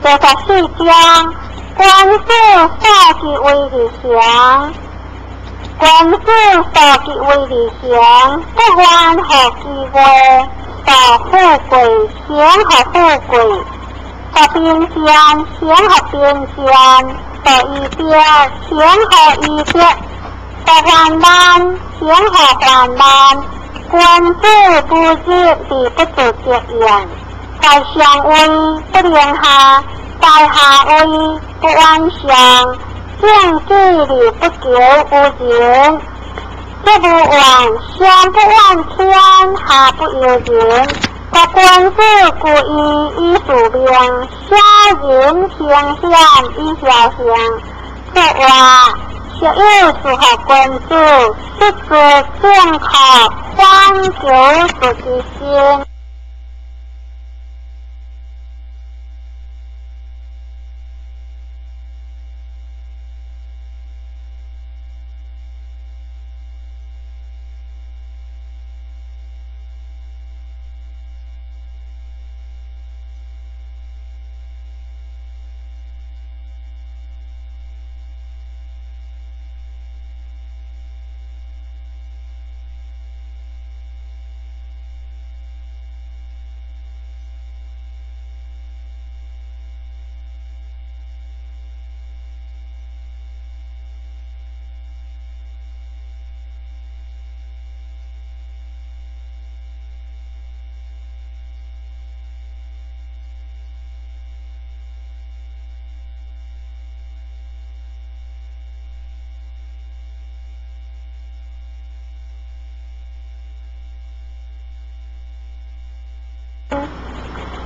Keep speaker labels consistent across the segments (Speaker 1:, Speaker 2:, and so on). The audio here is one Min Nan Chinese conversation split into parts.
Speaker 1: 第十四章，君子素其威而行，君子素其威而行，不愿予其外，素富贵，行予富贵；素贫贱，行予贫贱；素威德，行予威德；素患难，行予患难。君子不日而不自得言，在上位不能下，在下位不远上，正己而不求于人，这无怨，上不怨天，下不尤人。故君子固义以自明，小人行险以侥幸。说话学有适合君子，出自正确，反求自己心。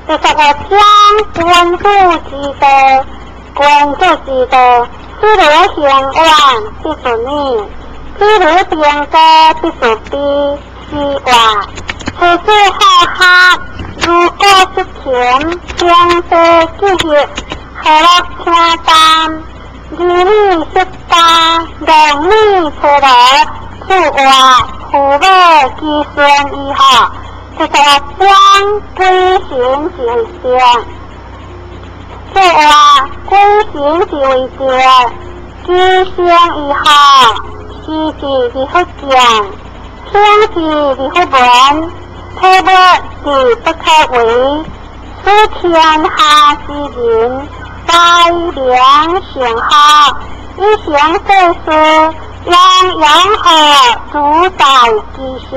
Speaker 1: 第十五章，君子之道，君子之道，知如行远，必自勉；知如平高，必自卑。是话，夫子好学，如果出勤，平地积学，何乐听淡？儿女识家，良女出罗，此话父母子孙以后。第十六章，鬼神是为正。这话鬼神是为正，知生以后，时事而不见，天时而不闻，体物而不可为。此天下之人，该良善好，以行世事，让阳和主宰其上。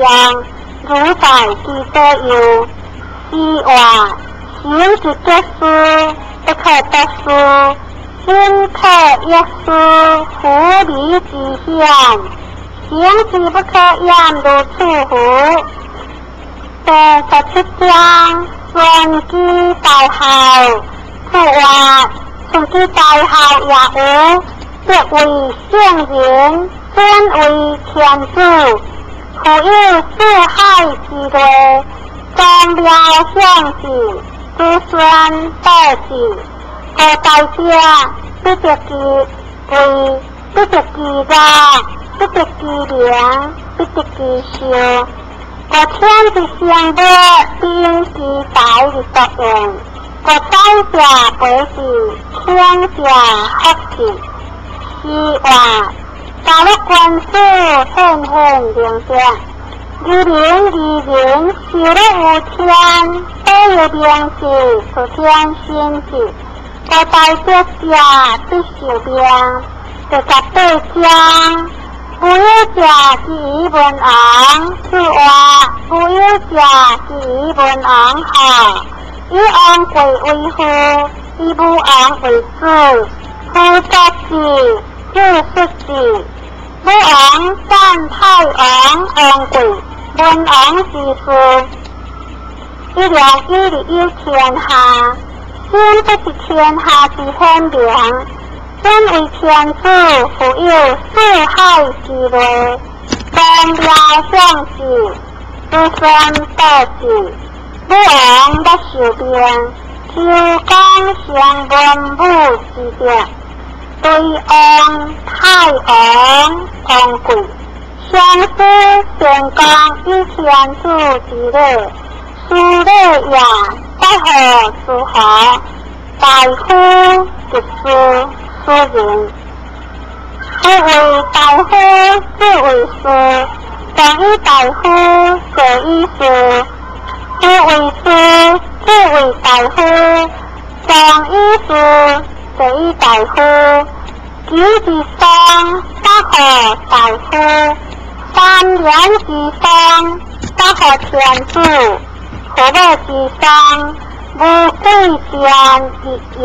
Speaker 1: 如在其左右，是话行之得失，不可得失；心可一失，狐狸之险；行之不可言如处乎。第十七章，顺之大孝，此话顺之大孝也有，即为圣人，尊为天子。富有四海之内，宗庙相继，子孙道继。古代者，不得其贵，不得其乐，不得其名，不得其寿。故天之生物，必因其才而作用。故宰者培之，卿者福之。是话。假如君子显现灵德，二零二人受了有天，都有名字，出天心智。古代德者必受命。第十八章，无有者之以文王，此话无有者之以文王好，以王贵为父，以武王为子，父作子。子失子，武王战太王王贵，文王之事，一两一日有天下，先不是天下之显明，身为天子，富有四海之内，宗庙相继，子孙道继，武王欲受命，周公成文武之德。对王、太王、王贵，相思先公以天子之礼，书礼也，不何之何？大夫得士斯人。夫為大夫，子為士，上以大夫，下以士。夫為士，子為大夫，上以士，下以大夫。舉之喪，則賀大夫；三年之喪，則賀天子。父母之喪，無貴賤一也。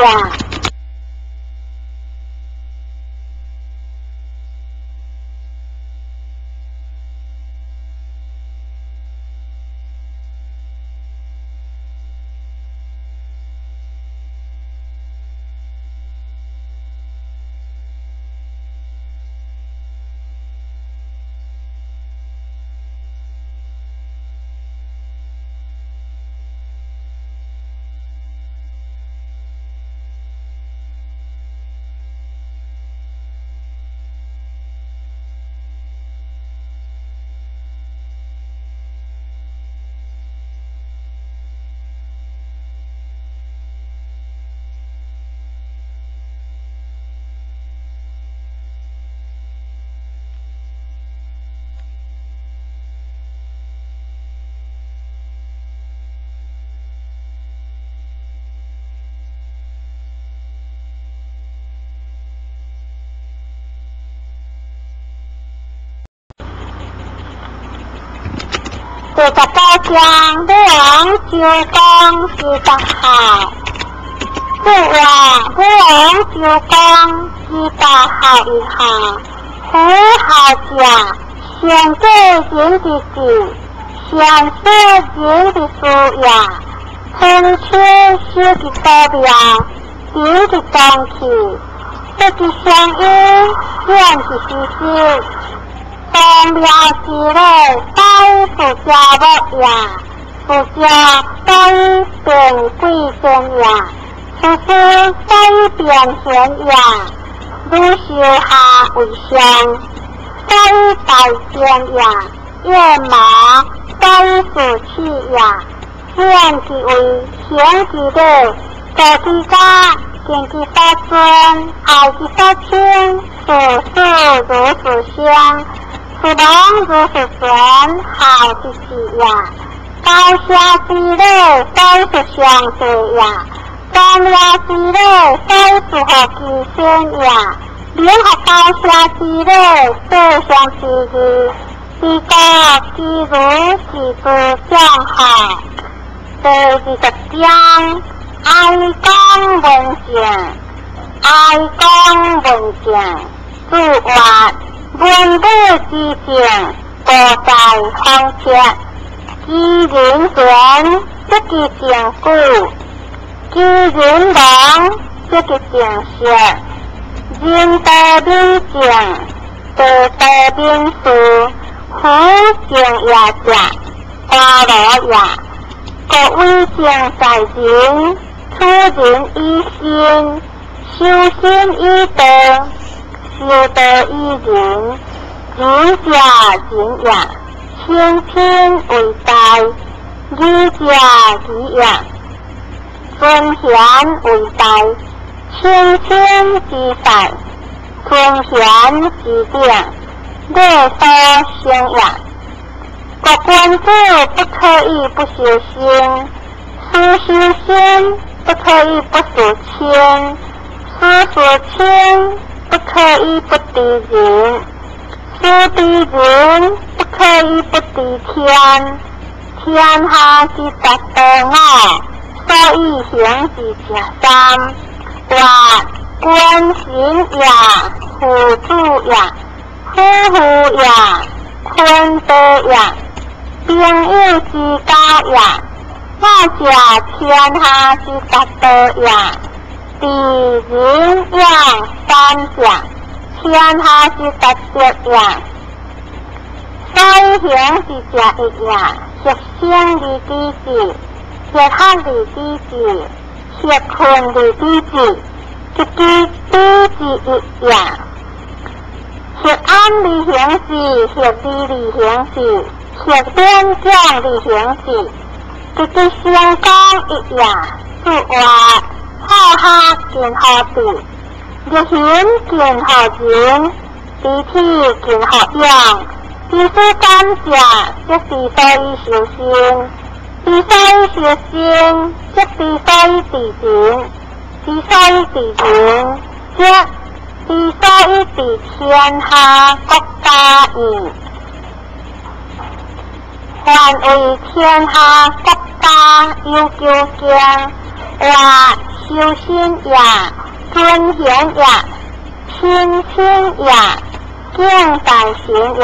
Speaker 1: 第19章，武王周公之大孝。子曰：武王周公之大孝以下，夫孝者，善过人之志，善施人之事也。春秋修之祖庙，仁之宗器，德之相因，远之师师。宗庙之礼，在父家母也；父家在变贵贱也；父师在变贤也。汝修下为上，在大贱也；夜马在父气也。显其位，行其礼，道其家，敬其所尊，爱其所亲，事事如是相。父王如是尊，孝之至也；高下之礼，都是相对也；宗庙之礼，都是合其身也；联合高下之礼，都相之义。其国其如其之将孝。第20章，哀公问政，哀公问政，子曰：文武之政，多在方策。知人权，则其政古；知人亡，则其政失。仁道民政，道道民事，夫政也者，瓜罗也。国为政在人，处人以心，修身以德，修德以仁，仁者仁也，清贫为大；义者义也，尊贤为大，清贫之赛，尊贤之典，乐所生也。国君子不可以不修身，事修身不可以不事亲，事事亲不可以不知人，事知人不可以不知天。天下之达道我，所以行之者三：曰君臣也，父子也，夫妇也，坤道也，朋友之交也。我者天下之达道也，知仁勇三者，天下之达德也。所以行之者一也，协生而知之，协学而知之，协困而知之，及其知之一也。协安而行之，协利而行之，协勉奖而行之，及其成功一也。子曰：好學近乎智，熱行近乎仁，知體近乎勇，知所感者，則知所以修身；知所以修身，則知所以治人；知所以治人，則知所以治天下國家矣。凡為天下國家有求敬，或修身也，尊賢也，親親也，敬大臣也。